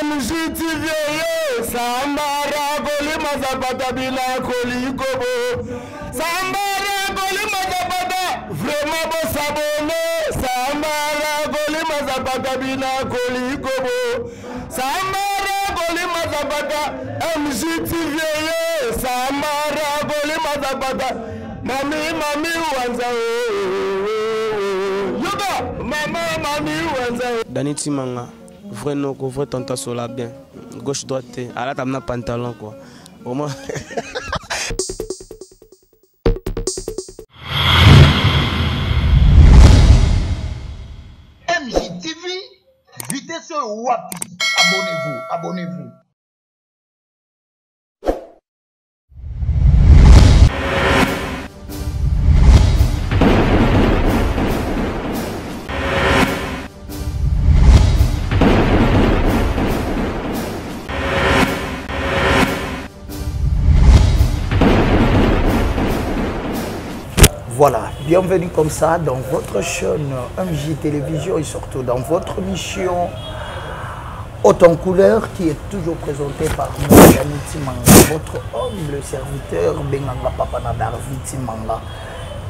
MGTV ye sambara kolima zapata bila kolikobo sambara kolima zapata vraiment bosabone sambara kolima zapata bila kolikobo sambara kolima zapata MGTV ye sambara kolima zapata mami mami wanza yoka mama mami wanza Dani Timanga vrai noko vrai tonton sola bien gauche droite te alata na pantalon quoi au moins. MJTV, vitesse oyo wapi? Abonnez-vous, abonnez-vous. Voilà, bienvenue comme ça dans votre chaîne MJ Télévision et surtout dans votre mission Haute en couleur qui est toujours présentée par moi, Yannick Timanga, votre humble serviteur Benganga Papa Nadarvi Timanga.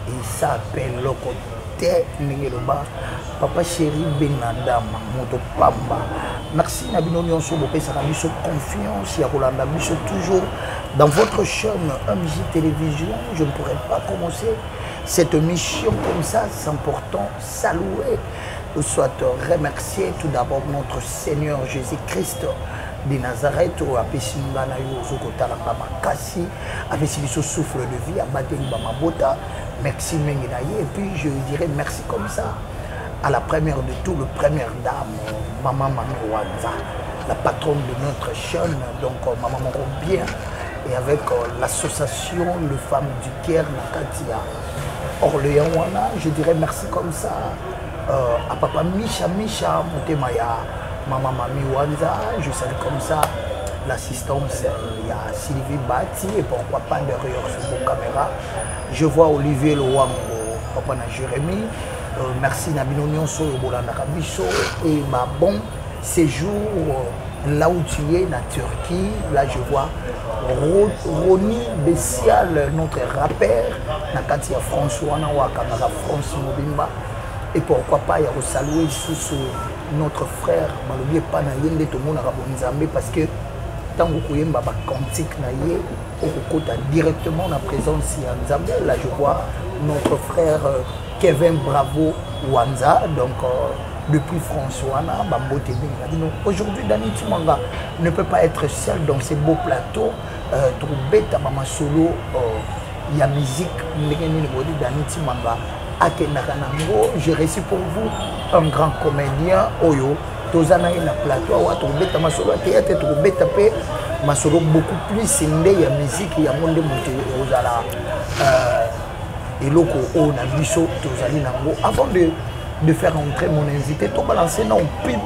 Et ça appelle Loko te ndenge eloba papa chéri benadama moto pamba merci na bino nyonso bopesaka biso confiance ya kolanda biso toujours dans votre chaîne mj télévision. Je ne pourrais pas commencer cette mission comme ça sans pourtant saluer ou soit remercier tout d'abord notre Seigneur Jésus-Christ de Nazareth oyo apesi nga na yo ozokotala nga makasi, apesi biso souffle de vie, abateli bamabota. Merci mingi na ye. Et puis je dirais merci comme ça à la première de tout, le première dame, maman Mami Wanza, la patronne de notre chaîne, donc maman moko bien, et avec l'association Le Femmes du Caire na kati ya Orléans wana. Je dirais merci comme ça à papa Micha Micha motema ya maman Mami Wanza. Je salue comme ça l'assistance ya Sylvie Bati, et pourquoi pas derrière ce beau caméra je vois Olivier Lowango, papa na Jérémy. Merci na bino nyonso oyo bolandaka biso et ba bon séjour là où tu es, na Turquie. Là je vois Ronnie Bessial, notre rappeur na kati ya France wana oyo akangaka France mobimba. Et pourquoi pas ya kosaluer lisusu notre frère balobi epa na ye nde tomonaka bonzambe, parce que ntango koyemba bacantique na ye okokota directement na présence ya Nzambe. Là je vois notre frère Kevin Bravo Wanza, donc depuis France wana, bambote mingi na bino. Aujourd'hui Dani Timanga ne peut pas être seul dans ces beaux plateaux. Tobeta bamasolo ya musique ndenge nini bodi Dani Timanga akendaka nango. J'ai reçu pour vous un grand comédien oyo toza na ye na plateau awa. Tokobeta masolo ya théâtre, tokobeta mpe masolo beaucoup plus nde ya musique. Yango nde moto ekozala eloko oyo na biso tozali nango. Avant de faire entrer mon invité, tobalance na pub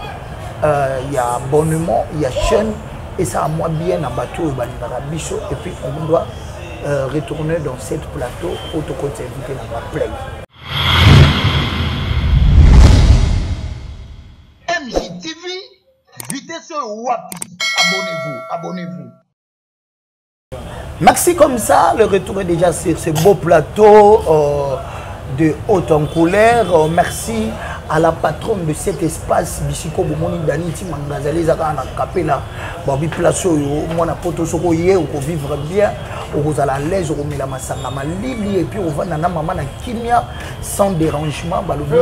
ya abonnement ya chaîne esala mwa bien na bato oyo balingaka biso, et puis on doit retourner dans cette plateau oyo tokoti invité na baplay. MJTV, vitesse oyo wapi? Abonnez-vous, abonnez-vous. Merci comme ça, le retour est déjà sur ce beau plateau de haute en couleur. Merci à la patronne de cet espace, Bisiko Bomoni Dani Timanga Zali Zaka na Kapela, Babi place oyo, mwana poto soko ye, oko vivre bien, okozala à l'aise, okomela masanga malili, et puis ovanda na mama na kimia sans dérangement. Balobi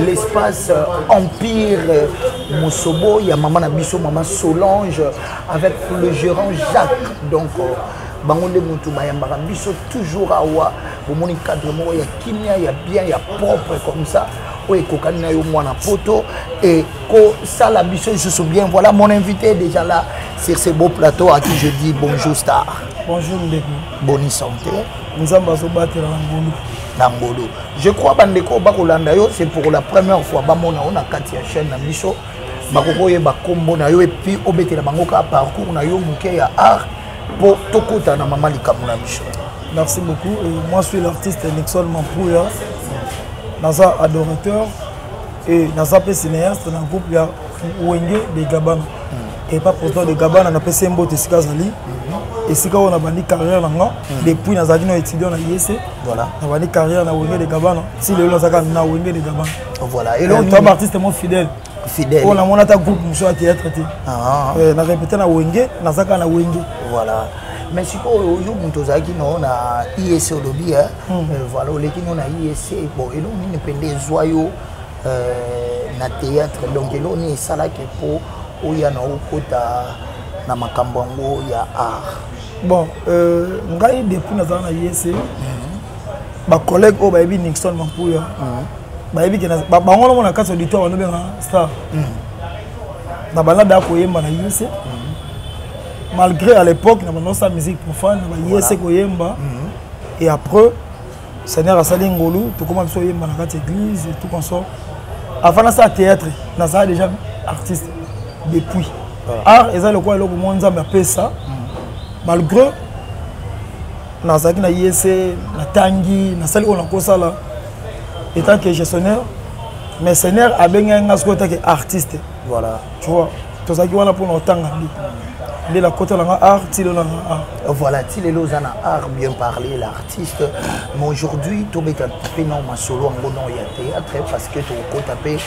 l'espace Empire Mosobo, ya mama na biso, mama Solange, avec le gérant Jacques. Donc bango nde motu bayambaka biso toujours awa. Bomoni cadre moko ya kimia, ya bien, ya propre comme ça, oyo ekokani na yo mwana poto et kosala biso lisusu bien. Voilà mon invité est déjà là sur ce beau plateau, à qui je dis bonjour star. Bonjour ndeko. Boni santé? Nzambe azobatela na ngolu. Na ngolu. Je crois bandeko bakolanda yo, c'est pour la première fois bamona yo na kati ya chaîne na biso, bakoki oyeba nkombo na yo et puis obetela bango kaka parcours na yo moke ya art mpo tokota na mama likambo na biso. Merci beaucoup. Et moi, je suis l'artiste Nixon Mampouya, naza adorateur et naza mpe cinéaste na groupe ya Wenge de Gabana. Epa président de Gabana, napesi ye mbote esika azali. Esika oyo nabandi carrière na nga depuis nazalaki na étudiant na IEC. Voilà. Nabandi carrière na Wenge de Gabana ti lelo nazalaka na Wenge de Gabana. Voilà. Eloko to artiste mo fidèle. Fidèle. Oyo namona ata groupe mosusu ya théâtre te. Ah. Na répété na Wenge, nazalaka na Wenge. Voilà. Mais sikoyo yo moto ozalaki nao na IEC, olobi, voilà, oleki nao na IEC. Bon, eloko nini mpenza ezwa yo na théâtre? Donc eloko nini esalaki mpo oya na okota na makambo yango ya art? Bon, ngai depuis nazala na IEC, bacollègue oyo bayebi Nixon Mampuya bayebi ke bango nomona kati auditoire banobenga star. Na banda da koyemba na IEC, malgré à l'époque na banda osala musique profane na ba IEC koyemba. Et après, Seigneur asali ngolu, tokoma biso oyemba na kati église et tout consort. Avant nasala théâtre, nazala déjà artiste depuis. Art eza lokola eloko moko Nzambe apesa. Malgré nazalaki na IEC, natangi, nasali oyo nakosala étant que gestionnaire, mais Seigneur abengaki nga sikoyo tant que artiste. Voilà. Tu vois, tozalaki wana mpona kotanga nde nde nakota nanga art ti lelo nanga art. Voilà, ti lelo oza na art. Bien parler, l'artiste. Mais aujourd'hui tobeta mpe na masolo yango no ya théâtre, parce que tokokota mpe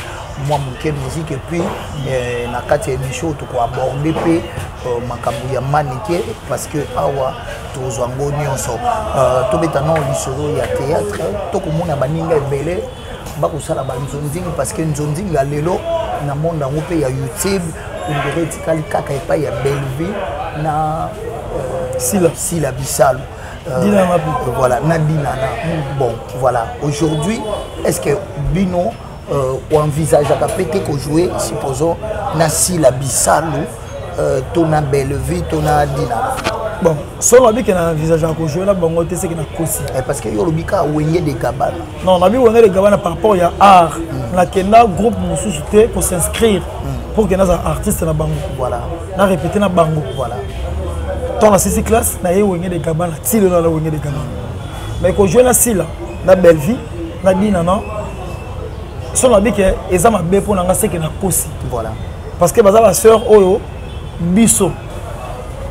mwa moke musique et puis na kati ya émission tokoaborde mpe makambo ya Manike, parce que awa tozwa yango nyonso. Tobeta nao lisolo ya théâtre. Tokomona baninga ebele bakosala banzonzingi, parce que nzonzingi ya lelo na monde yango mpe ya YouTube ondore etikali kaka epai ya Bellevue na Sila. Sila Bisalu. Dinana mpe. Voilà, na Dinana. Bon, voilà, aujourd'hui, est ce que bino oenvisageaka mpe te kojouer, supposons, na Sila Bisalu to na Bellevue to na Dinana? Bon, so nabi ke na envisageaka kojouer na bango te, seke nakosi. Parce que yo olobi kaka Wenge de Gabana. Non, nabi Wenge de Gabana par rapport ya art. Nakenda groupe mosusu te kos'inscrire pour ke nazala artiste na bango. Voilà. Na répété na bango. Voilà. Ntango nasisi classe, naye Wenge de Gabana ti lelo na Wenge de Gabana. Mais kojouer na Sila, na Bellevue, na Dinana, so nabi ke eza mabe mpo na nga, seke nakosi. Voilà. Parce que baza basœur oyo biso,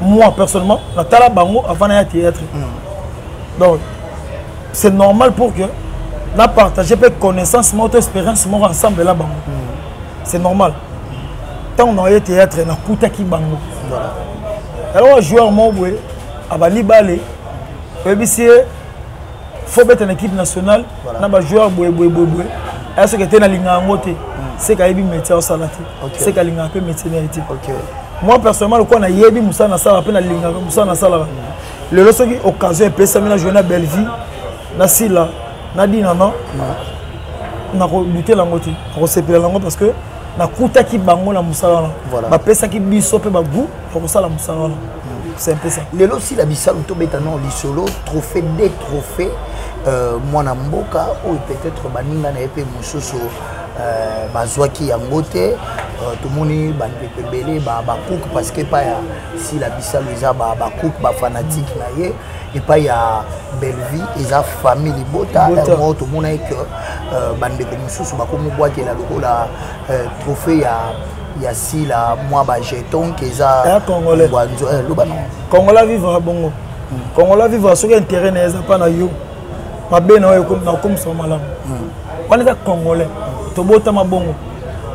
moi personnellement natala bango avant naya théâtre. Donc c'est normal pour que na partager mpe connaissance moko to expérience moko ensemble na bango. C'est normal. Ntango naye théâtre, nakutaki bango. Voilà. Alors joueur moko boye abandi bale, oyebisi ye faut beta na équipe nationale na bajoueur boye boye boye boye, aya soki ete nalinga yango te, seke ayebi métier osala te, seke alingaka mpe métier na ye te. Moi personnellement, lokola nayebi mosala nasalaka mpe nalingaka mosala nasalaka, lelo soki occasion epesami na joue na Bellevue, na Sila, na Dinana, nakodutela yango te, nakosepela yango, parce que nakutaki bango na mosala wana. Bapesaki biso mpe bagoût ya kosala mosala wana. C'est un peu ça. Lelo Sila Bisalu, tobeta no lisolo trophée des trophées, mwana mboka oyo peut-être baninga na ye mpe mosusu bazwaki yango te. Tomoni bandeko ebele bacook, parce que epai ya Sila Bisalu eza bacook, bafanatique na ye, epai ya Bellevue eza famille libota. Yango tomona ke bandeko mosusu bakomobwakela lokola trophée ya Sila mwa bajeton ke eza Congolais. Loba non. Congolais vivre bongo, Congolais vivre soki intérêt na eza mpa na yo, mabe na oyo nakomisaka malamu wana eza Congolais. Tobotama bongo.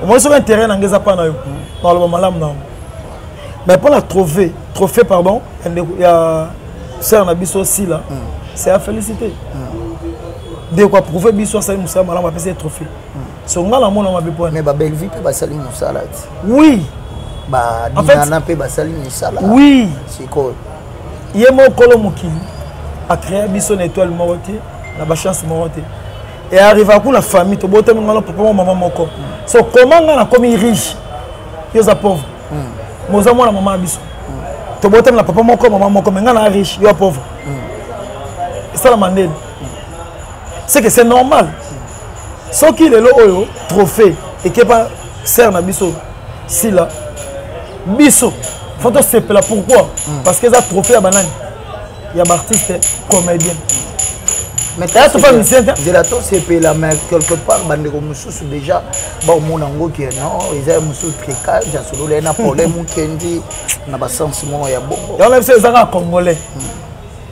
Omoni, soki intérêt na nga eza mpa na yo, naloba malamu na yo. Mais mpo na trophée, pardon, ya sœur na biso Sila, c'est à féliciter. Ndeko approuve biso, asali mosala malamu, apesi ye trophée. So nga namona mabe po Mais babellevue mpe basali mosala ti. Oui. Badinana mpe basali misala. Oui. Sikoyo ye mokolo mokili acréa biso na étoile moko te, na bachance moko te. E arriva kuna famille, tobotami nga na papa mo mama moko. So comment nga nakomi riche, yo oza pauvre? Mais oza mwana mama ya biso, tobotami na papa moko, mama moko, mais nga na riche, yo pauvre. Esalama ndeni? C'est que c'est normal. Soki lelo oyo trophée ekepa sœur na biso Sila, biso faut tosepela. Pourquoi? Parce que eza trophée ya banani? Ya baartiste comédien. Eya trophée musicien te. Nzela tosepela, mais quelque part bandeko mosusu déjà baomona yango ke non, eza ya mosusu tricage, asololi ye na problème mokendi na basense moko ya bongo. Yango na biso eza kaka congolais.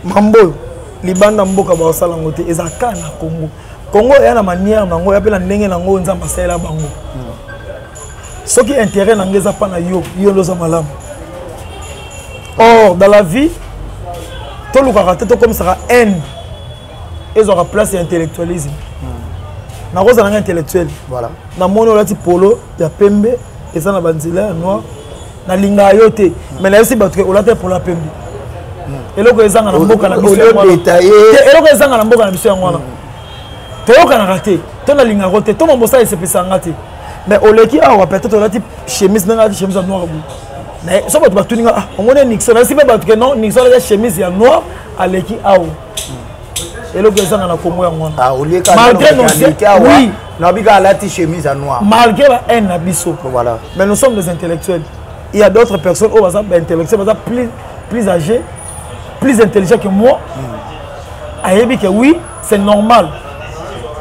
Mambo oyo libanda mboka baosala yango te, eza kaka na Congo. Congo eya na manière nango, ya mpe na ndenge nango Nzambe asalela bango. Soki intérêt na nga eza mpa na yo, yo nde oza malamu. Or dans la vie tolukaka te tokomisaka haine ezwaka place ya intellectualisme. Nakozala nga intellectuel, namoni olati polo ya pembe eza na banzela ya noir, nalingaka yo te, mais nayebisi bato ke olata polo ya pembe. Eloko ezanga na mboka na biso yango wana. Te, eloko ezanga na mboka na biso yango wana, toyokanaka te, to nalingaka te, to mamosala esepesaka te, mais oleki awa peut-être olati chemise ndenge alati chemise ya noir boye, so bato batuni nga: "Ah, omoni Nixon?" Nayebisi mpe bato ke non, Nixon alati chemise ya noir, aleki awa. Eloko ezanga na Kongo yango wana. Ah, malgré nos, oui, nabika alati chemise ya noir. Malgré ba haine na biso, voilà, mais nous sommes des intellectuels. Il y a d'autres personnes oyo baza baintellectuels, baza plus âgés, plus intelligents que moi. Ayebi ke oui, c'est normal,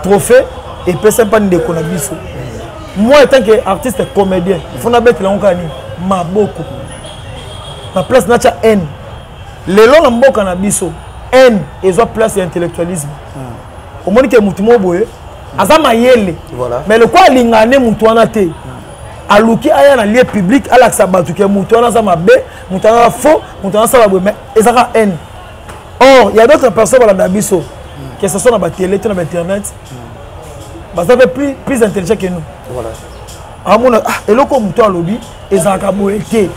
trophée epesa mpa ndeko na biso. Moi, en tant que artiste comédien, faut nabetela yango kaka nini, maboko na place natya haine. Lelo na mboka na biso haine ezwa place ya intellectualisme. Omoni ke motu moko boye aza mayele, mais lokwa alingaka nde motu wana te, aluki aya na lieu public alakisa bato ke motu wana aza mabe, motu wana aza faux, motu wana asala boye, mais ezaka haine. Or il y a d'autres personnes balanda biso, que ce soit na batélé to na bainternet, baza mpe plus intelligent que nous. Amona: "Ah, eloko moto alobi ezalaka boye te,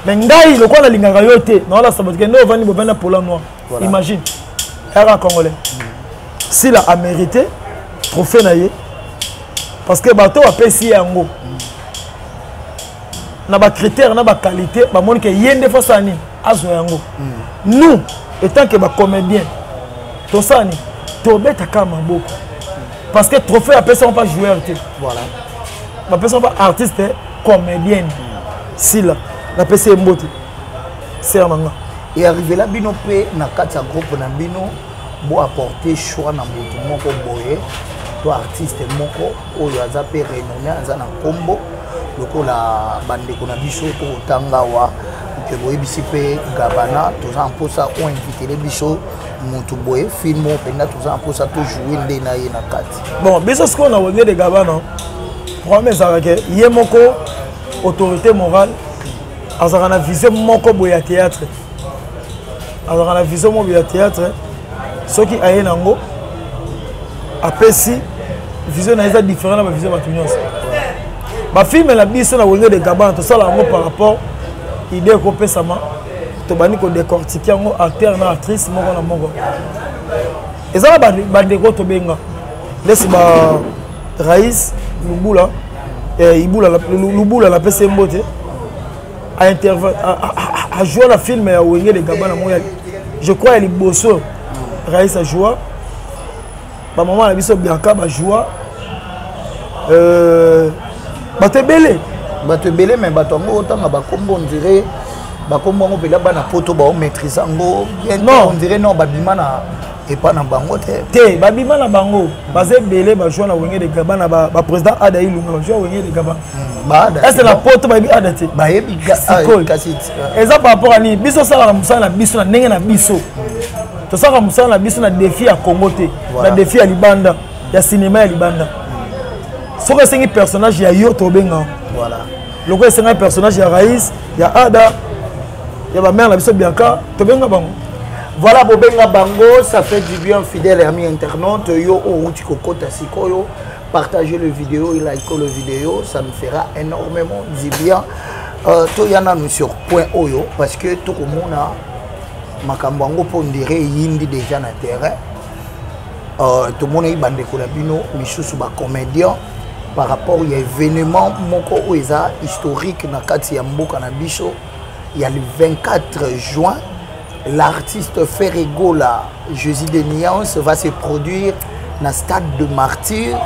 mais ngai lokola nalingaka yo te, naolasa bato ke nde ovandi bovandi na polo noir." Imagine, yaka congolais. Sila a mérité trophée na ye parce que bato bapesi ye yango na bacritère na baqualité, bamoni ke ye nde fosala nini, azwa yango. Nous, étant que bacomédien, tosala nini? Tobetaka maboko parce que trophée apesi yango pa joueur te, bapesi yango pa artiste comédienne. Sila, napesi ye mbote, sœur na nga. E arrivela bino mpe na kati ya groupe na bino boapporte choix na motu moko boye to artiste moko oyo aza mpe renommé, aza na nkombo lokola bandeko na biso tokotanga awa, ke boyebisi mpe Gabana: "Toza na mposa oinvitele biso motu boye, film oyo mpenza toza na mposa tojoue nde na ye na kati"? Bon, biso sikoyo na Wenge de Gabana, problème ezalaka ke ye moko autorité morale azalaka na vision moko boye ya théâtre, azalaka na vision moko boye ya théâtre. Soki aye nango, apesi vision na ye, eza différent na bavision bato nyonso. Bafilme na biso na Wenge de Gabana, tosala yango par rapport idée ekopesama, tobandi kodécortiquer yango, acteur na actrice moko na moko. Eza na bandeko tobenga ndesi ba Raïs Lubula, Ibula Lubula, napesi ye mbote, ajoua na film ya Wenge de Gabana moko, je crois ya liboso Raïs ajoua. Bamama na biso Bianca bajoua, bato ebele. Bato ebele, mais bato yango otanga bakombo, on dirait bakombo yango mpela bana poto baomaîtrise yango bien. Non. On dirait non, babima na epa na bango te. Te, babima na bango, baza ebele bajoua na Wenge de Gabana. Baprésident Ada Ilunga bajoua Wenge de Gabana. Baada Ese na poto bayebi Ada te? Bayebi. Sikoyo. Kasi Eza par rapport à nini? Biso osalaka mosala na biso na ndenge na biso, tosalaka mosala na biso na défi ya Congo te, na défi ya libanda, ya cinéma ya libanda. Soki esengi personnage ya yo, tobenga. Lokola esengaki personnage ya Raïs, ya Ada, ya bamare na biso Bianca, tobenga bango. Voilà, bobenga bango, ça fait du bien. Fidèle ami internaute, yo outi kokota sikoyo, partagez le vidéo et likez le vidéo, ça nous fera énormément du bien. Toya nanu sur point oyo parce que tokomona makambo yango mpo ndire eyindi déjà na terrain. Tomonaki bandeko na bino misusu bacomédien par rapport ya événement moko oyo eza historique na kati ya mboka na biso ya le 24 juin. L'artiste Ferre Gola, Jésus de Nuance, va se produire na stade de Martyr.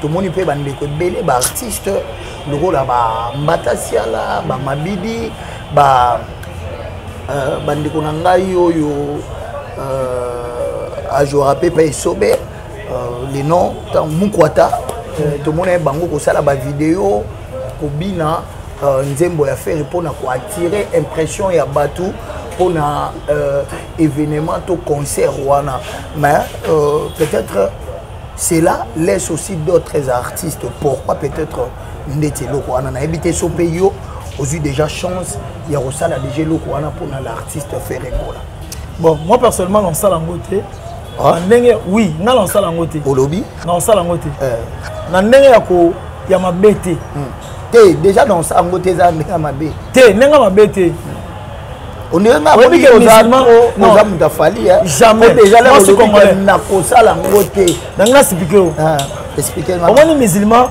Tomoni mpe bandeko ebele baartiste lokola bambata siala, bamabidi, ba bandeko na ngai oyo. Ajouera mpe mpe esobe le nom ntango Mukwata, tomona ye bango kosala bavideo, kobina nzembo ya Ferre mpona koattire impression ya bato mpona événement to concert wana. Mais peut-être cela laisse aussi d'autres artistes. Pourquoi peut-être ndeti eloko wana nayebi te so mpe yo ozwi déjà chance ya kosala déjà eloko wana mpona l'artiste Ferre Gola? Bon, moi personnellement, naosala yango te. Na ndenge, oui, nga naosala yango te. Olobi? Naosala yango te na ndenge ya ko ya mabe te. Te, déjà naosala yango te eza ndenge ya mabe. Te, ndenge ya mabe te. Ondire nga oza moto afali. Jamais. Déjà nakosala yango te. Na nga explique o. Explique. Omoni, musulman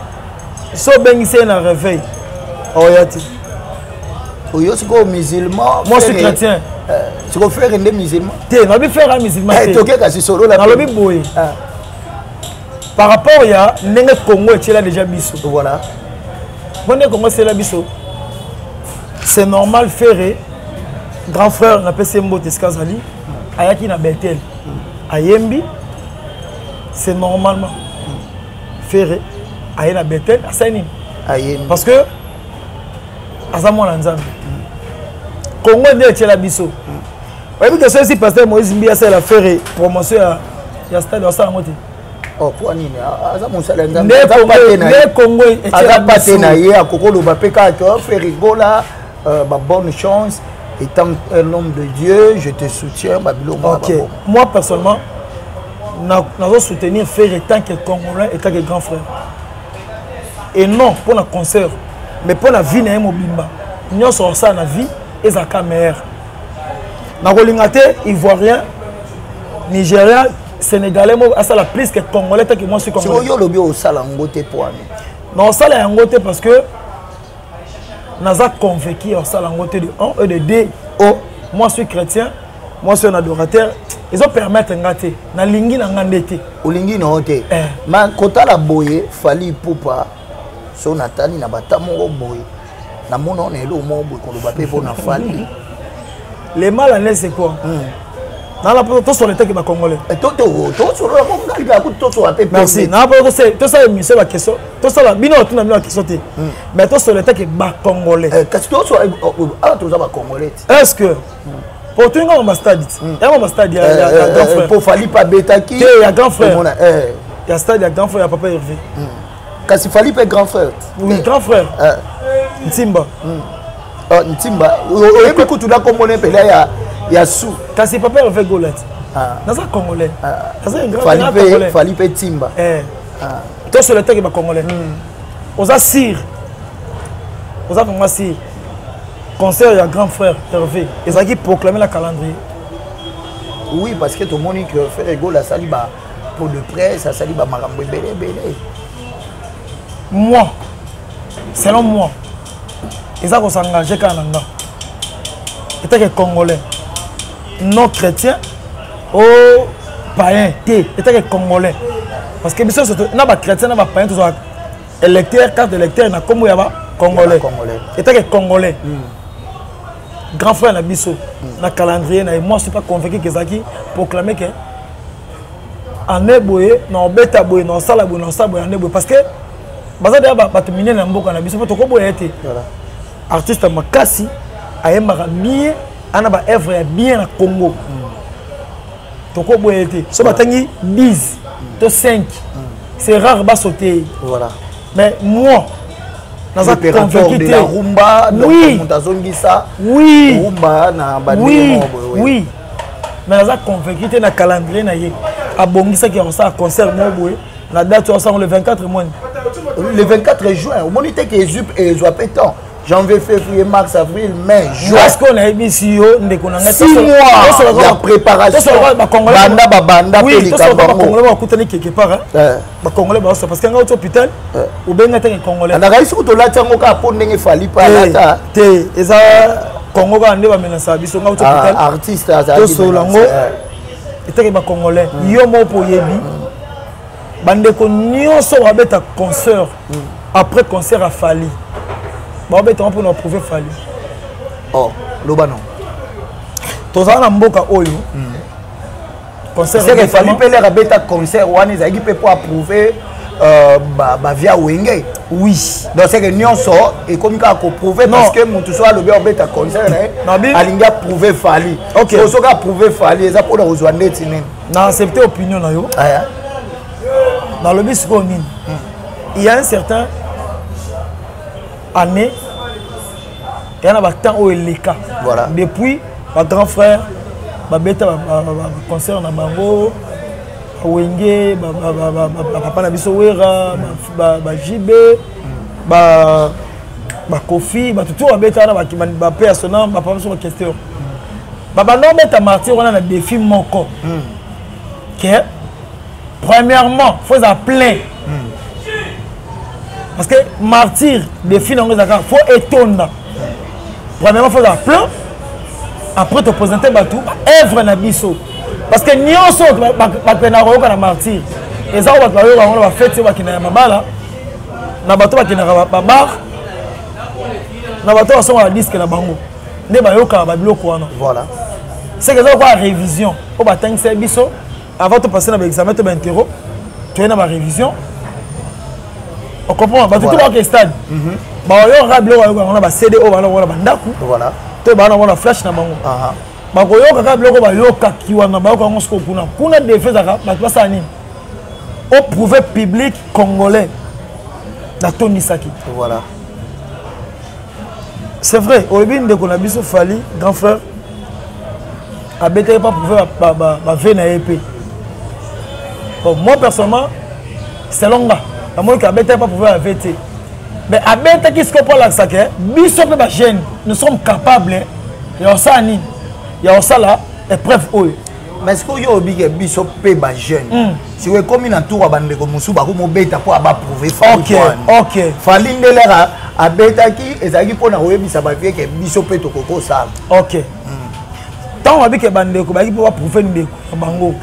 so obengisi ye na réveil, oya te. Oyo sikoyo musulman? Moi, suis chrétien. Sikoyo Ferre nde musulman? Te, nalobi Ferre ya musulman te. Toke kasi solola. Nalobi boye, par rapport ya ndenge Congo etiela déjà biso. Voilà. Mpo nde Congo esiela biso, c'est normal. Ferre, grand frère, napesi ye mbote esika azali, ayaki na Betel, ayembi. C'est normalement Ferre aye na Betel, asali nini? Ayembi. Parce que aza mwana Nzambe. Congo nde etiela biso. Oyebi ke soki pasteur Moïse Mbi asalela Ferre promotion ya stade, asala yango te. Oh, po nini? Aza mosala ya Nzambe. Nde Congo. Aza pate na ye, akokoloba mpe kaka Ferre Gola, ba bonne chance, étant un homme de Dieu, je te soutiens, babiloko. Ok, moi personnellement, nazo soutenir Ferre tant que Congolais et tant que grand frère, et non mpo na concert, mais mpo na vie na ye mobimba. Nyonso osala na vie ezalaka meilleur. Nakolinga te Ivoirien, Nigérien, Sénégalais moko asala plus que Congolais, tant que moi suis Congolais. Yo olobi osala yango te, po ani? Na osala yango te parce que naza convaincu ya osala yango te, de 1 et de 2. Oh. Moi suis chrétien, moi suis un adorateur, ezopermettre nga te. Nalingi na nga nde te. Olingi na yo te. Ma kotala boye, Fally Ipupa, so natali na bata moko boye, namona ona eloko moko boye koloba mpe mpo na Fally. Le mal en est, c'est quoi? Nala mpo tosola etaki bacongolais. Tosolola kongalika kutu, tosola mpe. Merci. Nala mpo tosala émission, baquestion tosala bino, otuna bino baquestion te, mais tosola etaki bacongolais. Kasi tosola awa, toza bacongolais. Est ce que po toyinga mama stade ya mama stade ya grand frère? Po Fally mpe abetaki. Te, ya grand frère, ya stade ya grand frère ya papa Hervé. Kasi Fally mpe grand frère. Oui, grand frère Ntimba. Ntimba, oyebi kutu na komona mpela ya su. Kasi papa Hervé Golat, naza Congolais, naza grand. Fally mpe Ntimba. Tosola etaki bacongolais. Oza sire, oza vraiment sire, concert ya grand frère Hervé ezalaki proclamé na calendrier? Oui, parce que tomoni que Ferre Gola asali ba pot de presse, asali bamakambo ebele ebele. Moi, selon moi, eza kosengage kaka na nga etake Congolais, non chrétien o païen te, etake Congolais, parce que biso nyonso na bachrétien na bapaïen tozwaka électeur, carte d'électeur na nkombo ya bacongolais. Etake Congolais, grand frère na biso, na calendrier na ye, moi suis pas convaincu ke ezalaki proclamé ke ane boye na obeta boye, na osala boye, na osala boye, ane boye, parce que baza deya bato minene ya mboka na biso, mpo tokoboya ye te. Artiste makasi, ayembaka bien, ana baœuvre ya bien na Congo, tokoboya ye te. So batangi 10 to 5, c'est rare basote ye. Voilà. Mais moi naza convaincu te. Rumba. Oui. Moto azongisa oui rumba na oui oui, mais naza convaincu te na calendrier na ye abongisaki ya kosala concert moko boye na date oyo asango le 24 mois. Le 24 juin, omoni te ke ezwa mpe temps: janvier, février, mars, avril, mai, juin. Parce que nayebisi yo, ndeko na ngai, 6 mois ya préparation, banda babanda mpe likambo yango. Bacongolais bakutani quelque part, bacongolais baosa, parce que ngai oti hôpital, obenga teke Congolais. Nakayisi kutu olati yango kaka mpo ndenge Fally mpe alata. Te, eza Congo kaka nde bamenasaka biso. Ngai oti hôpital. Artiste. Tosola yango etake bacongolais. Yo moko mpo oyebi, bandeko nyonso babeta concert après concert ya Fally, babeta mpona approuver Fally. Oh, loba non. Tozala na mboka oyo. Concert c'est que Fally mpe l'heure abeta concert wana ezalaki mpe mpo approuver bavia Wenge. Oui. Donc c'est que nyonso ekomi kaka koprouve, parce que motu so alobi abeta concert na ye, alingi approuve Fally. So soki approuve Fally, eza mpona kozwa ndeti nini? Na accepte opinion na yo. Nalobi sikoyo nini? Il y a un certain année, eya na batemps oyo eleka. Voilà. Depuis bagrand frère babeta baconcert na bango, Wenge, bapapa na biso Wera, baJB, baKofi, bato to babeta wana, bape ya sona, bapapa biso bakesteur, babanda obeta Martyr wana na défi moko ke premièrement faut eza plein, parce que Martyr, défi nango ezalaka faut etonda. Premièrement faut eza plein, après toprésente bato baœuvre na biso, parce que nyonso bakendaka koyoka na Martyr eza oyo bato bayoka yango na bafeti oyo bakendaka ya mabala, na bato bakendaka babar, na bato basongaka disque na bango nde bayokaka babiloko wana. Voilà. C'est que eza lokola révision oyo batangisa biso avant topasse na baexamen to bainterro, toye na barévision, ocomprendre? Bato to baoke stade, baoyokaka biloko bayoka yango na baCD oyo bana wana bandako to bana wana flash na bango, bakoyoka kaka biloko bayokaki wana, bayoka yango sikoyo kuna. Kuna défi ezalaka bato basala nini? Oprouve public congolais natondisaki. Voilà. C'est vrai, olobi ndeko na biso Fally, grand frère, abetaki pa prouve bave na ye mpe. Bon, moi personnellement, selon nga, namoniki abetaki pa prouve bave te, mais abetaki sikoyo mpo alakisa ke biso mpe bajeune, nous sommes capables ya kosala nini, ya kosala épreuve oyo. Mais sikoyo yo obike biso mpe bajeune, sikoyo ekomi na tour ya bandeko mosusu bakomobeta mpo abaprouve. Fally nde l'heure abetaki ezalaki mpona koyebisa bavie ke biso mpe tokoki kosala. Ok, ntango babike bandeko bayaki mpo baprouve ndeko na bango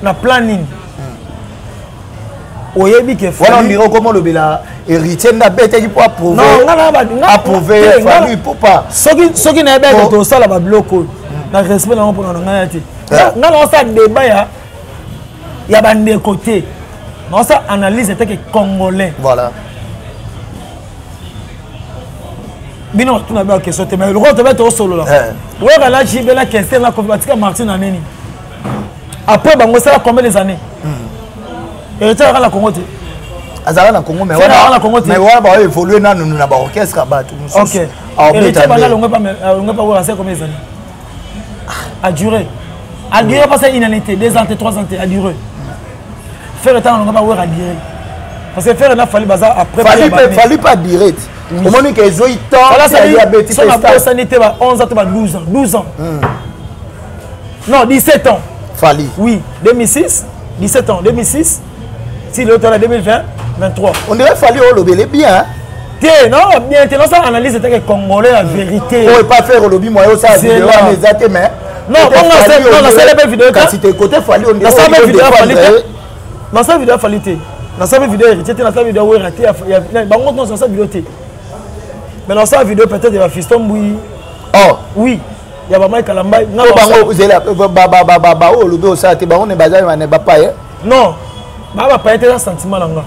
na plan nini, oyebi ke wana ondire okoma olobela Héritier nde abetaki mpo approuve Fally Ipupa. Soki nayebi ete tosala babiloko oyo na respect nango mpona na ngai te, ngai naosala débat ya bandeko te, naosala analyse eteke congolais. Voilà. Bino batuna ba question te, mais lokola tobe tosolola, oyoka na JB na Kester na Kofi batika Martyr na nini après bango esala combien des années? Héritier azalaka na Congo te. Azalaka na Congo, mais wana baoévolue nanu na baorchestre ya bato mosusu. Héritier banda alongwe pa Wera, c'est combien des années a duré? A duré pas une année te, 2 ans te, 3 ans te, a duré. Ferre ntango alongwe pa Wera, a duré, parce que Ferre na Fally baza après. Fally pas duré te, omoni ke ezoi temps. So nabosani te, ba 11 ans to ba 12 ans, 12 ans, non, 17 ans. Fally? Oui, 2006, 17 ans, 2006 si le tala 2020 23. On dirait Fally olobele bien. Te, non, bien te, nosala analyse eteke congolais, la vérité. Oyo pas faire olobi moyo osala video wana eza te, mais non, bongo nasala mpe video. Kasi te, côté Fally on nasala mpe video ya Fally te, nasala video ya Fally te, nasala mpe video ya Héritier te, nasala video ya Wera te, bango nyonso nasala video te, mais nasala video peut-être ya bafiston mbui. Oh. Oui, ya bamai Kalambai. Bango zela baoyo olobi osala te, bango ne baza ne bapaye. Non, baa bapaye te, eza sentiment na nga.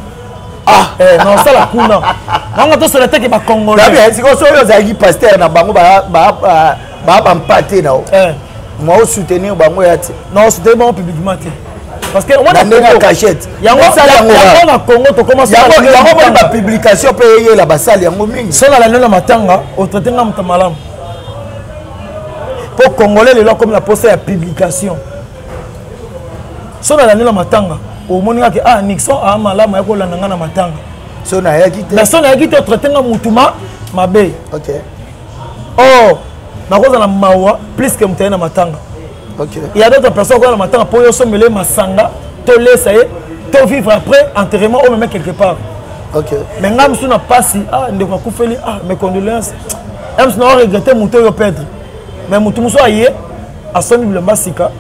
Ah. Na osala kuna nanga tosola teke bacongolais. Sikoyo soki ozalaki pasteur na bango, baa bampa te na o mwa osoutenir bango ya te? Na osoutenir bango publiquement te, parce que na ndenge ya cachette. Yango na Congo tokoma. Yango moni bapublication mpe eyela basali yango mingi. So nalandi na matanga, otraite nga moto malamu, mpo congolais lelo akomi na posa ya publication. So nalandi na matanga, omoni kaka ah, Nixon aa malamu, ya kolanda nga na matanga. So nayaki te. Mais so nayaki te, otraite nga mutu ma mabe. Ok. Or nakozala mawa plus que moto aye na matanga. Ok. Il y a d'autres personnes akoya na matanga mpo yo osombele masanga, tolesa ye, to vivre après enterrement oyo meme quelque part. Ok. Mais ngai mosusu na pasi, ah, ndeko akufeli, ah, mes condoléances, ya mosusu na oregrete moto oyo perdre, mais motu mosusu aye asombi bilamba sika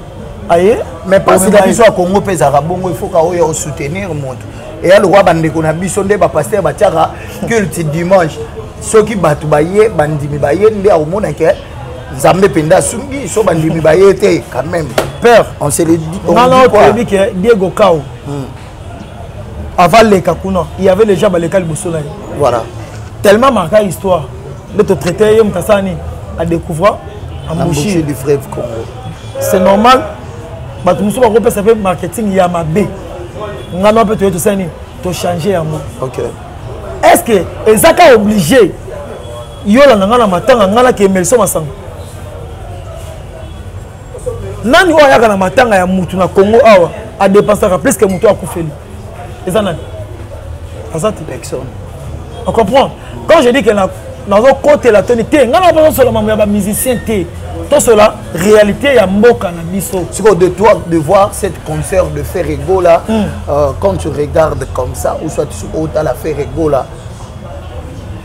aye. Mais mpasi na biso ya Congo mpe ezalaka bongo, ifoka oyo osoutenir moto eya lokwa bandeko na biso nde bapaster batiaka culte dimanche, soki bato baye, bandimi baye, nde akomona ke Nzambe mpenza asungi. So bandimi baye te quand même. Père, on se le dit, on nga na dit quoi? Oyebi ke Diego Kao avant leka kuna, il y avait déjà baleka liboso na ye. Voilà. Tellement marqua histoire nde totraite ye, moto asala nini, adécouvra embouchure embouchure du fleuve Congo. C'est normal, bato mosusu bakopesa mpe marketing ya mabe. Nga na mpe toye, tosala nini, tochange yango. Est ce que eza ka obligé yolanda nga na matanga, nga nakemeliso masanga? Nani oyo ayaka na matanga ya mutu na Congo awa adépensaka plus que mutu akufeli? Eza nani? Aza te. Personne. On comprend quand je dis que nazokotela toni te. Ngai na bazosola mambo ya bamusicien te, tosola réalité ya mboka na biso. Siko, de toi de voir cette concert de Ferre Gola, quand tu regardes comme ça, ou soit tu otala Ferre Gola,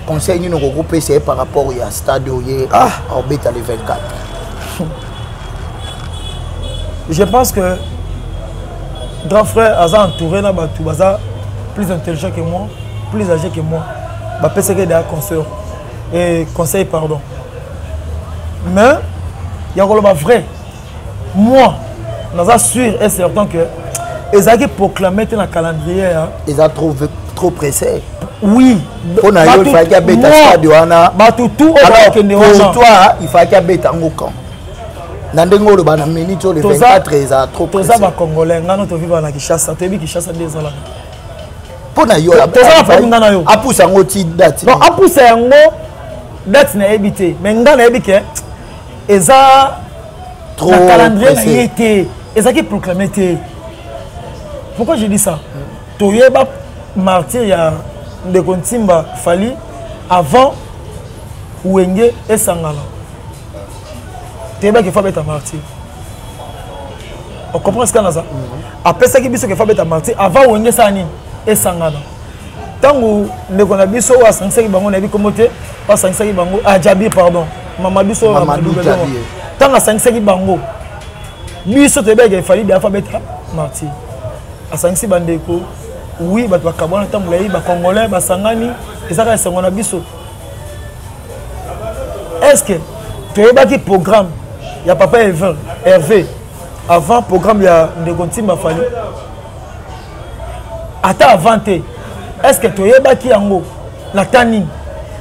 conseil nini okokopesa ye par rapport ya stade oye obeta le 24? Je pense que grand frère aza entouré na bato baza plus intelligent que moi, plus âgé que moi, bapesaki deya conseil et conseil, pardon, mais ya koloba vrai, moi naza sûr et certain que ezalaki proclamé te na calendrier ya Eza trop, trop pressé. Oui. Mpo na yo, il fallaki abeta stade wana? Bato tout oyo Alors, bakende pour wana. toi, il fallaki abeta yango quand? Na ndenge oloba na minute oyo, le 24, eza trop Toza pressé. Bacongolais, ngano tovivaka na Kinshasa, toyebi Kinshasa nde ezalaka. Mpo na yo, Toza na famille, nga na yo. apusa yango ti date? Non, apusa yango date nayebi te, mais nga nayebi ke eza Trop na calendrier na pressé. ye te, ezalaki proclamé te. Pourquoi je dis ça? Toyeba martyr ya ndeko Ntimba Fali avant Wenge esangana. Toyebaki faut abeta martyr. Ocomprend esika naza? Apesaki biso ke faut abeta martyr avant Wenge esala nini, esangana. Ntango ndeko na biso oyo asangisaki bango, nayebi kombo te, oyo asangisaki bango, ah, Jabir, pardon, mama biso oyo, Mamadou Mamadou Jabir. Ntango asangisaki bango, biso toyebaki efali deya faut abeta martyr. Asangisi bandeko, oui, bato bakabwana ntango ye bacongolais basangani, ezaka esengo na biso. Est ce que toyebaki programme ya papa Hervé, Hervé avant programme ya ndeko Ntimba Fali? Ata avant te. Est ce que toyebaki yango na ta nini?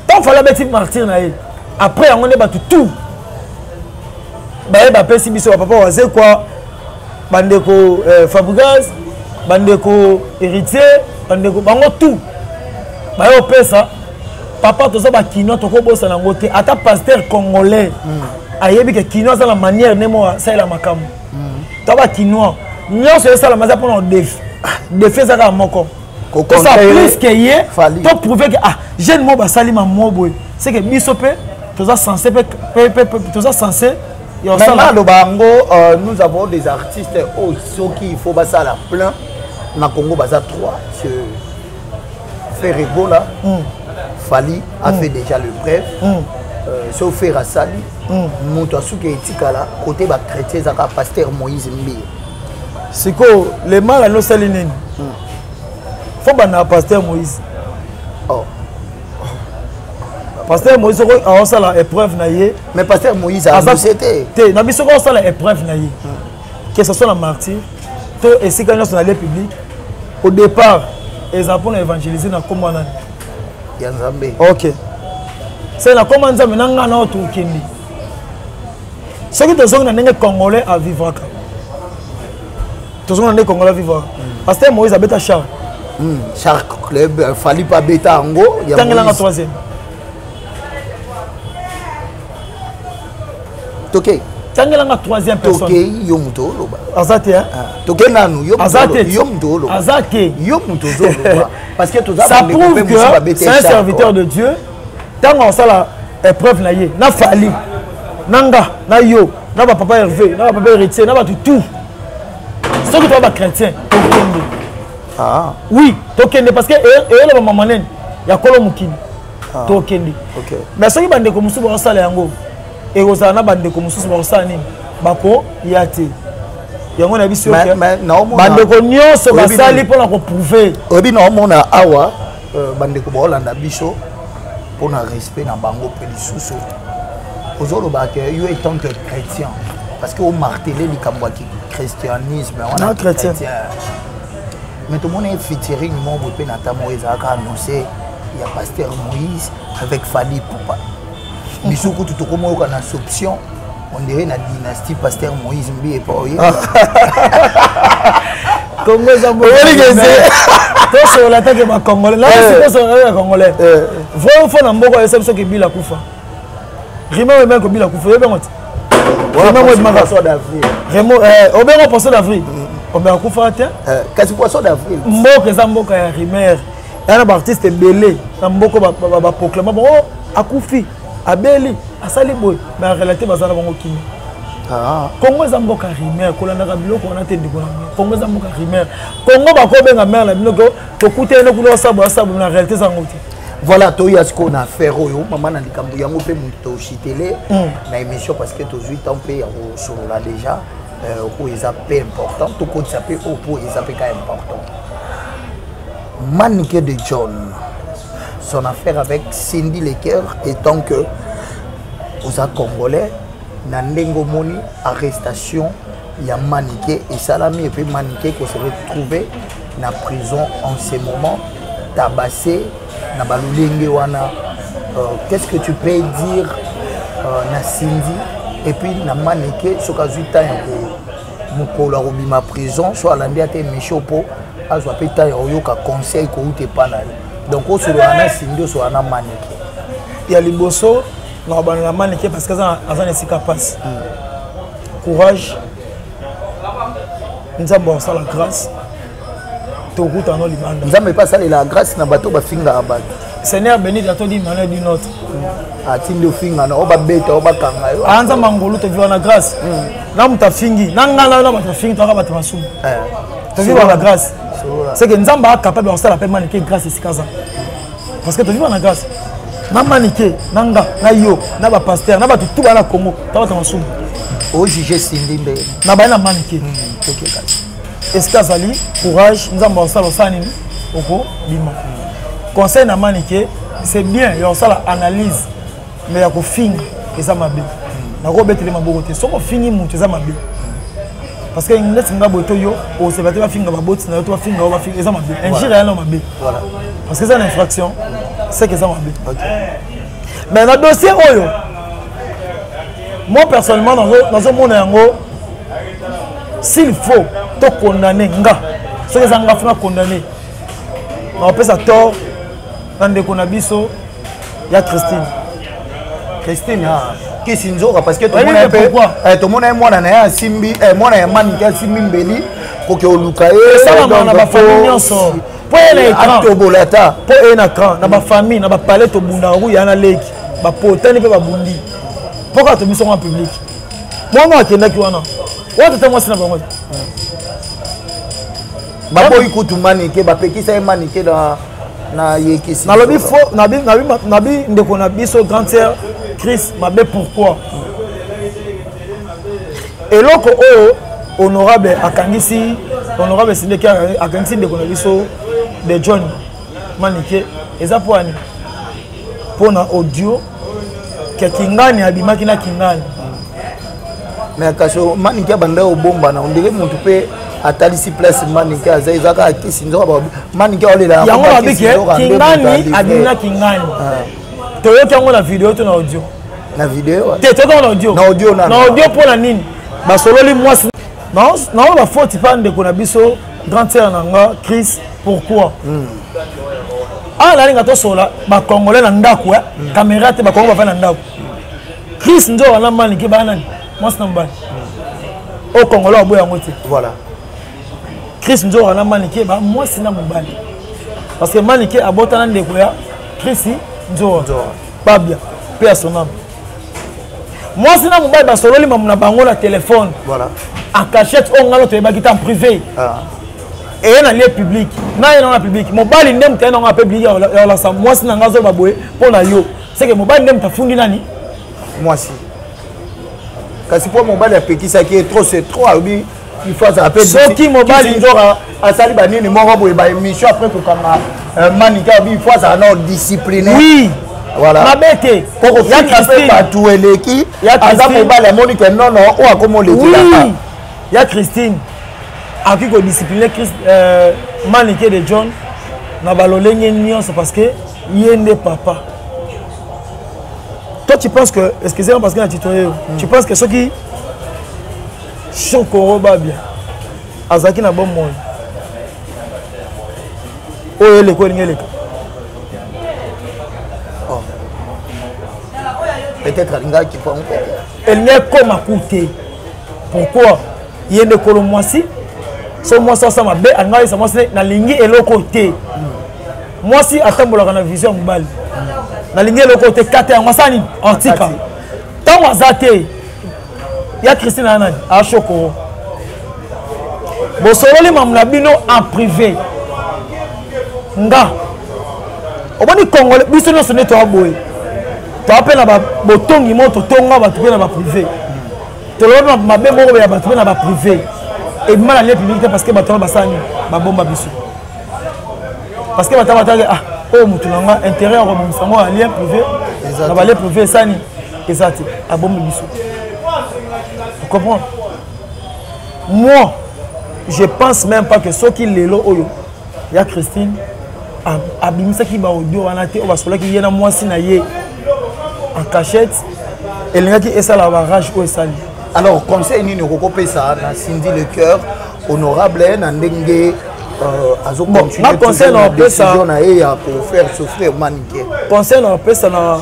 Ntango Fali abeti martyr na ye, après yango nde bato tout baye bapesi biso, bapapa Wazekwa, bandeko Fabregas, bandeko Héritier, bandeko bango tout baye opesa papa. Toza bakinois, tokobosana yango te. Ata pasteur congolais ayebi ke kinois aza na manière nde mo asalela makambo. To bakinois nyonso esalama eza mpona défi. Défi eza kaka moko: tosala plus ke ye, to prouve ke ah, jeune mo basali mamo boye, c'est que biso mpe toza censé mpe, toza censé. Maintenant, aloba yango, nous avons des artistes oyo soki il faut basala plein na Congo, baza 3: c'est Ferre Gola, Fali a fait déjà le bref, so Ferre asali, moto asuki etikala côté bachrétien ezaka pasteur Moïse Mbiye. Sikoyo le mal ani osali nini? Faut banda pasteur Moïse. Oh. Pasteur Moïse soko aosala épreuve na ye. Mais pasteur Moïse aannonce te. Te, na biso soko aosala épreuve na ye, que ce soit na martyr to esika nyonso na lieu public, au départ eza mpona évangéliser na nkombo nani? Ya Nzambe. Ok, se na nkombo Nzambe na ngai na oyo tokende. Soki tozongi na ndenge congolais avivraka, tozongi na ndenge congolais avivraka, pasteur Moïse abeta Charles. Shark Club, Fali pa beta yango. Ya tangelanga troisième. Toke. Tangelanga troisième personne. Toke, yo moto oloba. Aza te. Toke nanu, yo. Aza te. Yo moto oloba. Aza te. Yo moto ozoloba parce que toza Ça prouve que c'est un serviteur de Dieu. Ntango asala épreuve na ye na Fali, na nga, na yo, na bapapa Hervé, na bapapa Héritier, na bato tout, soki toza bachrétien, tokende. Ah. Oui, tokende, parce que eyoloba mama nene ya kolo mokili, tokende. Mais soki bandeko mosusu bakosala yango, ekozala na bandeko mosusu bakosala nini, bakoya te. Yango na biso, bandeko nyonso basali mpona koprouve. Oyebi, naomona awa bandeko baolanda biso, mpona respect na bango mpe lisusu ozoloba ke yo, étant que chrétien, Parce que omartele likambo ya christianisme wana chrétien. Mais tomoni featuring moko boye mpe na ta moko ezalaka annoncé ya pasteur Moïse avec Fally Ipupa. Biso kutu tokoma oyoka na soupçon, on dirait na dynastie pasteur Moïse mbi epa oye. Congo eza tosolola take bacongolais, tosolola ya congolais vrai ou faux. Na mboka oyesa biso kebila kufa rima oyo ebengaki kobila kufa, oyebi te? Obengo poisson d'avril, obeka kufa te. Kasi poisson d'avril. Mboka eza mboka ya rumeur, ya na baartiste ebele na mboka baproclama bango akufi, abeli, asali boye, mais en réalité baza na bango kimia. Congo eza mboka rumeur, kolandaka biloko wana te, ndeko na ngai. Congo eza mboka rumeur. Congo bakobenga mare na bino tokutani kuna, osabo asabo, na réalité eza yango te. Voilà, toya sikoyo na affaire oyo mama na likambo yango mpe moto toshitele na émission, parce que tozwi temps mpe ya kosolola déjà oyo eza mpe important, tokotisa mpe oyo mpo eza mpe ka important. Manike de John, son affaire avec Cindy Leker, étant que oza congolais, na ndenge omoni arrestation ya Manike esalami, et puis Manike ko se retrouver na prison en ce moment, tabassé na balolenge wana, qu'est-ce que tu peux dire na Cindy et puis na Manike, soki azwi temps ya mokolo akobima prison, so alandi ata émission mpo azwa mpe temps ya koyoka conseil kouta epa na yo? Donc osolola na Cindy, osolola na Manike. Ya liboso na kobanda na Manike, parce que aza na esika mpasi. Courage, Nzambe akosala grâce, tokutana no libanda. Nzambe mpe asalela grâce na bato bafingaka bato. Seigneur béni tantôt d'une manière d'une autre. Atindi ofingana, o babeta, o bakanga yo. Ah, Nzambe angolu, toviwa na grâce na moto afingi na ngai na bato afingi, toaka bato masumu, toviwa na grâce. C'est que Nzambe acapable ya kosala mpe Manike grâce esika aza, parce que toviwa na grâce na Manike, na nga, na yo, na bapasteur, na bato tu baa na Congo, ta bato masumu. Ojuge Cindy nde. Na baye na Manike esika azali, courage, Nzambe akosala, osala nini, okobima. Conseil na Manike, c'est bien ya kosala analyse, mais ya kofinga eza mabe. Nakobetele maboko te soki ofingi moto, eza mabe, parce que neti nga boye to yo oseba te, bafinga baboti na yo to bafinga yo, bafinga eza mabe, injure ya no mabe, parce que eza na infraction, c'est que eza mabe. Mais na dossier oyo, moi personnellement nazomona yango, s'il faut tokondamne nga, soki eza nga funa condamne, nakopesa tort na ndeko na biso ya Christine. Christine, ah, kisi nzoka, parce que tomona ye mpe, tomona ye mwana na ye asimbi, mwana ya Manike asimbi mbeli koke oluka ye. Esalamaka na bafamille nyonso, mpo ye na écran. Atobola ata. Mpo ye na écran, na bafamille, na bapale, tobundaka kuya na leki, bapotani mpe babundi, mpo kaka tobiso ngo en public. Mwana akendaki wana, wana tata mwasi na bango. Baboyi kutu Manike, bapekisa ye Manike na yekisi. Nalobi fo nabi, nabi, nabi ndeko na biso grande sœur Chris mabe. Pourquoi? Eloko oyo honorable akangisi, honorable Sindeki akangisi ndeko na biso de John Manike, eza mpo ani? Mpo na audio ke Kingani abimaki na Kingani. Mais kasi Manike abanda obombana, ondire motu mpe atalisi place Manike aza, eza kaka kisi nzoka Manike aolela. Yango nabi ke Kingani abimi na Kingani, toyoki yango na video to na audio? Na video. Te, toyoki yango na audio. Na audio. Na audio. Mpo na nini basololi mwasi naoyo bafoti mpa ndeko na biso grande sœur na nga Chris? Pourquoi? Awa nalinga tosola bacongolais na ndako, caméra te, bakongo bafai na ndako. Chris nzoka na Manike baa nani? Mwasi na mobali oyo congolais aboya yango te. Voilà. Chris nzoka na Manike ba mwasi na mobali, parce que Manike abota na ndeko ya Chris Nzoka, Babia mpe ya soname. Mwasi na mobali basololi mamu na bango na telefone en cachette, oyo ngano toyebaki te, en privé. Eye na lieu public, na ye nanga public, mobali nde moto aye nanga public ya kolakisa mwasi na nga azoba boye mpo na yo, seke mobali nde moto afundi nani? Mwasi. Kasi mpo mobali apekisaki ye, trop c'est trop, alobi il faut azala mpe. Soki mobali nzoka asali banini moko boye, baémission après kokanga Manike, alobi il faut azala nao discipline. Oui. Voilà. Mabe te. Ya Christine bato eleki aza mobali amoni ke nono oyo akoma oleki. Oui. Ya Christine akoki kodiscipline Manike de John na balolenge nyonso parce que ye nde papa. Toi tu penses que, excusez-moi parce que na tutoye yo, tu penses que soki Chokoro Babia azalaki na bomoi oyo eleko elingi eleka? Oh. Peut-être alingaki mpo elingi ekoma ku te. Pourquoi? Ye nde kolo mwasi. So mwasi asala mabe, alingi ayesa mwasi nalingi eloko te. Mwasi atambolaka na vision ya mobali. Nalingi eloko te, kata yango, asala nini, antika ntango aza te. Ya Christine aya nani ashokoro, bosololi mamu na bino en privé. Nga omoni Congolais, biso nyonso nde toya boye, toya mpe na botongi moko, totonga bato mpe na baprivé, toloba mabe moko ya bato mpe na baprivé, ebima na lieu public te, parce que bato wana basala nini? Babomba biso, parce que bato bataki ah, oyo motu na nga intérêt ya kobimisa yango ya lien privé na balien privé esani eza te, abombi biso. Vous comprendre? Moi je pense même pas que soki lelo oyo ya Christine abimisaki baaudio wana te, oyo basolaki ye na mwasi na ye en cachette, elingaki esala barage oyo esali. Alors conseil nini okokopesa na Cindy Le Cœur, honorable, na ndenge azocontinue conseil na décision na ye ya kofaire souffrir Manike? Conseil na opesa na,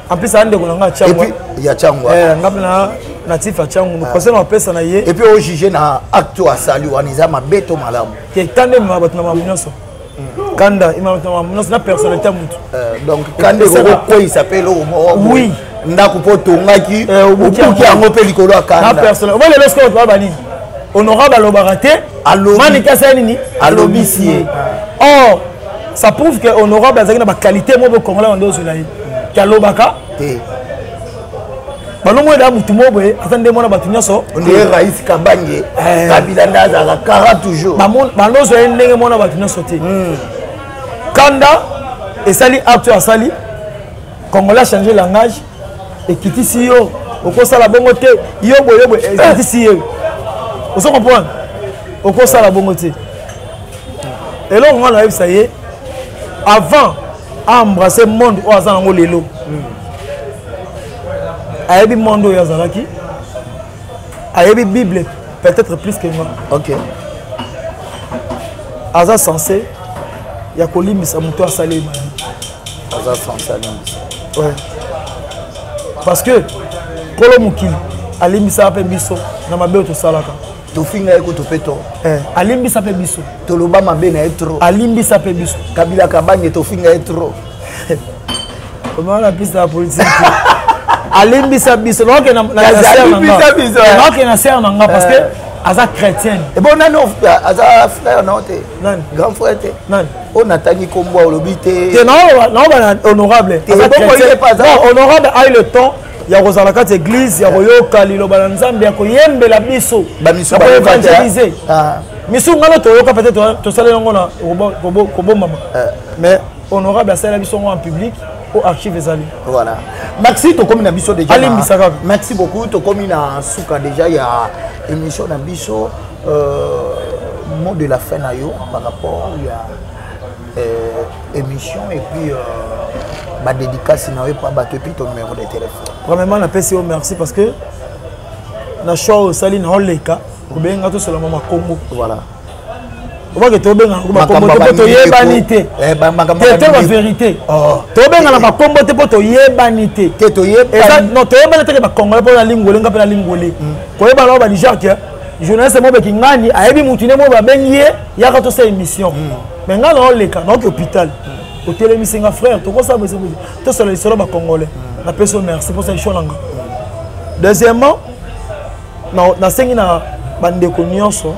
en plus aya ndeko na nga Tshangu ya Tshangu. Nga mpe na natif ya Tshangu. Conseil na opesa na ye Et puis ojuge na acte oyo asali wana, eza mabe to malamu? Te, kanda emema bato na makambo nyonso. Kanda emema bato na makambo nyonso, na personnalité ya motu. Donc kanda ekokokweyisa mpe eloko moko. Oui. Ndako mpo otongaki, obuki yango mpe likolo ya kanda. Na personnel omo lelo sikoyo bato baba nini? Honorable alobaka te, Manike asali nini? Alobisi ye. Or ça prouve que honorable azalaki na baqualité moko congolais bando ozwela ye ke alobaka te. Balongo eda motu moko boye aza nde mwana bato nyonso. Nde Rais Kabange Kabila nde azalaka kara toujours. Bando ozwa ye ndenge mwana bato nyonso te. Kanda esali acte oyo asali. Congolais achange langage, ekitisi yo, okosala bongo te, yo boye, yo boye, ekitisi ye. Ozo comprendre? Okosala bongo te. Eloko nga nayebisa ye, avant aembrasse monde oyo aza nango lelo, ayebi monde oyo azalaki, ayebi Bible peut-être plus que nga. Aza censé ya kolimbisa moto asali ye mabe. Aza censé alimbisa. Ouais. Parce que kolo mokili alimbisaka mpe biso na mabe oyo tosalaka. Tofinga ye kutu mpe to Alimbisa mpe biso. Toloba mabe na ye trop. Alimbisa mpe biso. Kabila Kabange, tofinga ye trop. Omaka na piste ya politique. Alimbisa biso. Naoke na sere na nga parce que aza chrétienne. Ebo nani aza frère nao te? Nani? Grand frère te? Nani? Oyo natangi kombo, olobi te. Te, naoba honorable. Honorable a eu le temps ya kozala kati église, ya koyoka liloba na Nzambe, ya koyembela biso, ya koévangéliser misu. Ngano toyoka, peut-être tosali yango na kobombama, mais honorable asalela biso yango en public po archive ezali. Voilà, merci. Tokomi na biso déjà. Alimbisa kaka. Merci beaucoup. Tokomi na suka déjà ya émission na biso. Mot de la fin na yo par rapport ya émission et puis badédicace na yo epa bato et puis ton numéro de téléphone. Premièrement, napesi yo merci parce que na choix oyo osali na oleka kobenga tosolama makombo. Voilà. Obake tobengana bakombo te mpo toyebani te. Te, bavérité, tobengana bakombo te mpo toyebani te. Non, toyebani teke bacongolais mpo nalingole, nga mpe nalingole koyebana oyo badijare ke journaliste mo beki ngani ayebi mutu ne mo babengi ye yaka tosala émission. Mais nga naoleka, naoki hôpital, otelemisi nga: "Frère, tokosala boye, tosala lisolo bacongolais." Napesi yo merci mposa choix na nga. Deuxièmement, nasengi na bandeko nyonso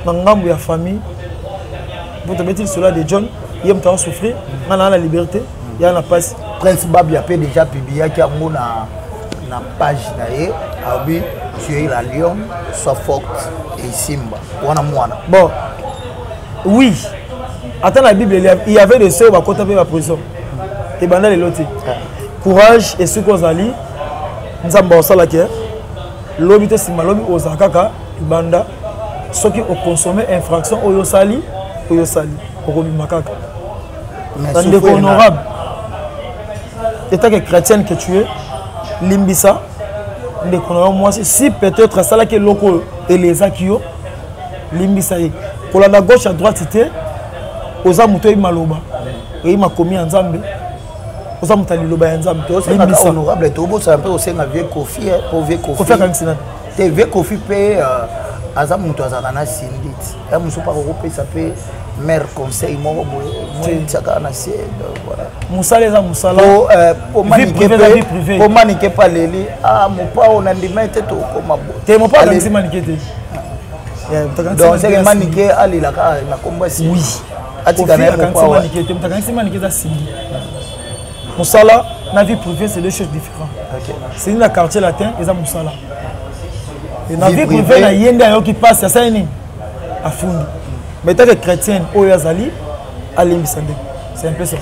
na ngambo ya famille mpo tobeti lisolo ya de John. Ye moto asouffrir, nga naa na liberté, ya na mpasi. Prince Babia mpe déjà publiaki yango na page na ye, alobi: "Tu es la lion, sois forte." Esimba wana mwana. Bon, oui. Ata na Bible, il y avait des sœurs bakota mpe baprison. Ebanda lelo te. Courage esika ozali, Nzambe akosalaki lobi te nsima lobi ozala kaka libanda. Soki oconsomme infraction oyo osali, oyo osali, okobima kaka. Bandeko honorable, étant que chrétienne que tu es, limbisa ndeko na yo mwasi. Si peut-être asalaki eloko oyo elezaki yo, limbisa ye. Kolanda gauche à droite te. Oza moto oyebi maloba, oyebi makomi ya Nzambe, oza moto ya liloba ya Nzambe. Limbisa honorable. Tobosana mpe kosenga vieux Kofi, po vieux Kofi. Kofi akangisi nani? Te, vieux Kofi mpe aza moto azalaka na Cindy ti ya mosusu mpaka okopesa mpe mare conseil moko boye motiaka na se. Voilà. Mosala eza mosala. Po Manike mpe aleli mopao na ndima ete tokoma boye. Te, mopao akangisi Manike te. Donc seke Manike alelaka na kombo ya Oui. Atika na ye mopao. Manike te, moto akangisi Manike eza Cindy. Mosala na vie privée, c'est deux choses différentes. Cindy na Quartier Latin eza mosala. Na vie privée na ye nde ayoki mpasi, asali nini? Afundi. Mais tant que chrétienne oyo azali, alimbisa ndeko. C'est un peu ça.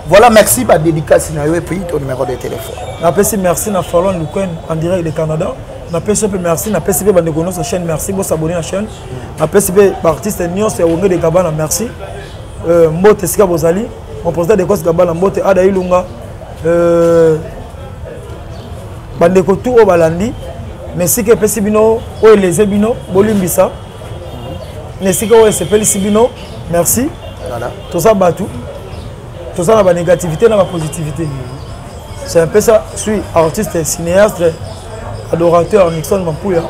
Voilà, merci. Ba dédicace na yo et puis ton numéro de téléphone. Napesi merci na Falon Lukwen en direct de Canada. Napesi mpe merci, napesi mpe bandeko nyonso chaîne, merci bosabone na chaîne. Napesi mpe baartiste nyonso ya Wenge de Gabana, merci. Mbote esika bozali, mon président de Cos Gabana, mbote Ada Ilunga, bandeko tu oyo balandi. Mais esika epesi bino oyo eleze bino, bolimbisa. Na esika oyo esepelisi bino, merci. Toza bato, toza na banégativité na bapositivité. C'est un peu ça. Suis artiste, cinéaste, adorateur Nixon Mampuya.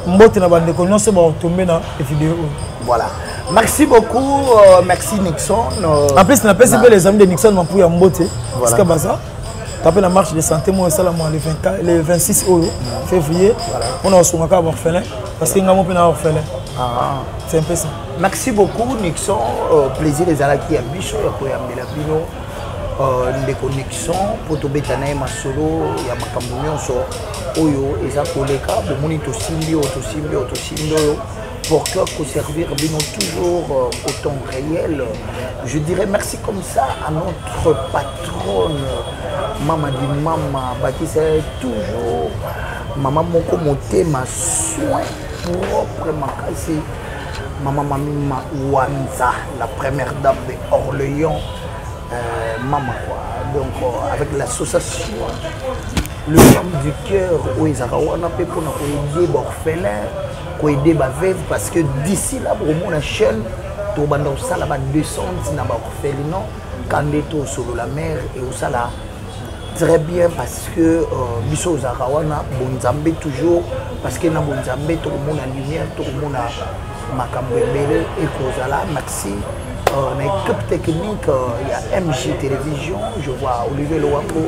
Mbote na bandeko nyonso bakotombe na video oyo. Voilà, merci beaucoup, merci Nixon. En plus napesi mpe les amis de Nixon Mampuya mbote esika baza. Tape na marche de santé moi esalama le 24, le 26 oyo février, mpona kosunga kaka baorphelin, parce que ngai mo mpe na orphelin. C'est un peu ça. Merci beaucoup Nixon, plaisir ezalaki ya biso ya koyambela bino ndeko Nixon mpo tobeta na ye masolo ya makambo nyonso oyo eza koleka. Bomoni, tosimbi oyo, tosimbi oyo, tosimbi oyo pour que koservir bino toujours au temps réel. Je dirais merci comme ça à notre patronne Mama di Mama Bakisa, toujours mama moko motema soin propre makasi, mama Mami Wanza, la première dame de Orléans, mama quoi. Donc avec l'association Le Femme du Cœur oyo ezalaka wana mpe mpona koaider baorphelin, koaider baveuve, parce que d'ici là bokomona chaîne tobanda kosala badescente na baorphelinat kande tosolola mare e osala très bien, parce que biso ozalaka wana bonzambe toujours, parce que na bonzambe tokomona lumière, tokomona makambo ebele ekozala. Merci na équipe technique ya MJ Télévision. Je vois Olivier Lowango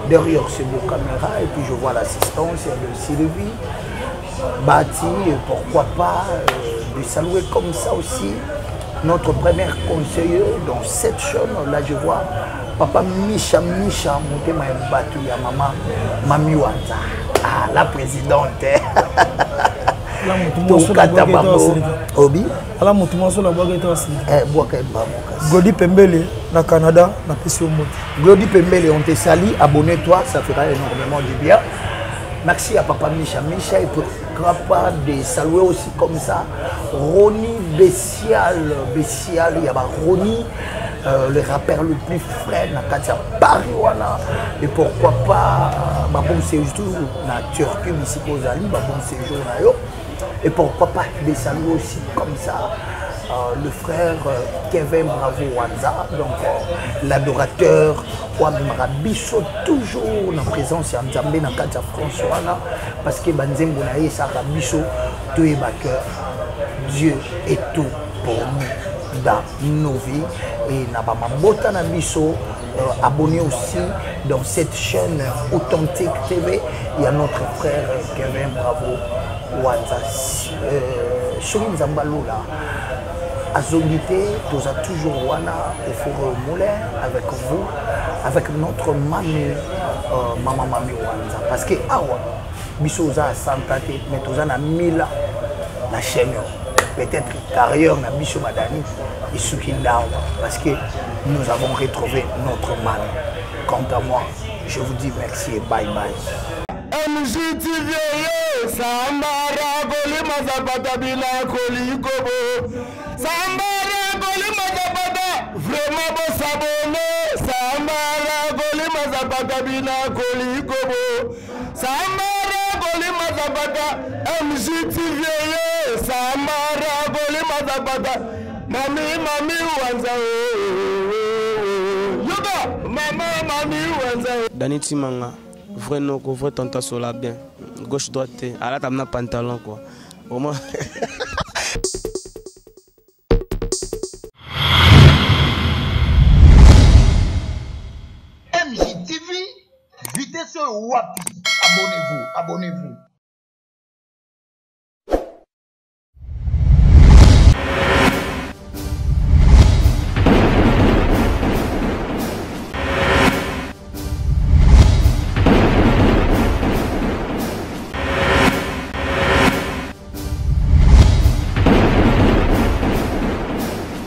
derrière ce beau caméra et puis je vois l'assistance de Sylvie Bati. Et pourquoi pas de saluer comme ça aussi notre premier conseiller dans cette chaîne. Là, je vois papa Misha Misha Motema Batu ya mama Mami Wanza, ah, la présidente. Tokata bango obi. Ala motu mwasi oyo nabwaka ete asili. Bwaka bango kasi. Glodi Pembele na Canada, napesi yo moto. Glodi Pembele, on te salue, abonne-toi, ça fera énormément du bien. Merci à papa Misha Misha et pourquoi pas de saluer aussi comme ça Ronnie Bessial, Bessial, il y a Ronnie, le rappeur le plus frais na kati ya Paris wana. Et pourquoi pas ba bon séjour na Turquie bisika ozali, ba bon séjour na yo. Et pourquoi pas de saluer aussi comme ça le frère Kevin Bravo Wanza, donc l'adorateur oyo biso toujours na présence ya Nzambe na kati ya France wana, parce que banzembo na ye esaka biso toyeba que Dieu est tout pour nous dans nos vies et na bamabota na biso. Abonnez aussi dans cette chaîne Authentique TV, il y a notre frère Kevin Bravo Wanza. Soki Nzambe alola azongi te, toza toujours wana au four au moulin avec vous, avec notre mami, mama Mami Wanza, parce que awa biso oza à santa te, mais toza na mila na chaîne oyo. Peut-être carrière na biso badani esuki ndawa parce que nous avons retrouvé notre man. Quant à moi, je vous dis merci et bye bye. MGTV Sambara kolima zapata bila kolikobo Sambara kolima zapata vraiment bo s'abonner Sambara kolima zapata bila kolikobo Sambara kolima zapata MGTV Sambara kolima zapata Mami mami wanza Yoga mama mami wanza. Dani Timanga, vrai noko, vrai tanta sola bien. Gauche droite te, alata na pantalon quoi. Au moins. MJTV, vitesse wapi. Abonnez-vous, abonnez-vous.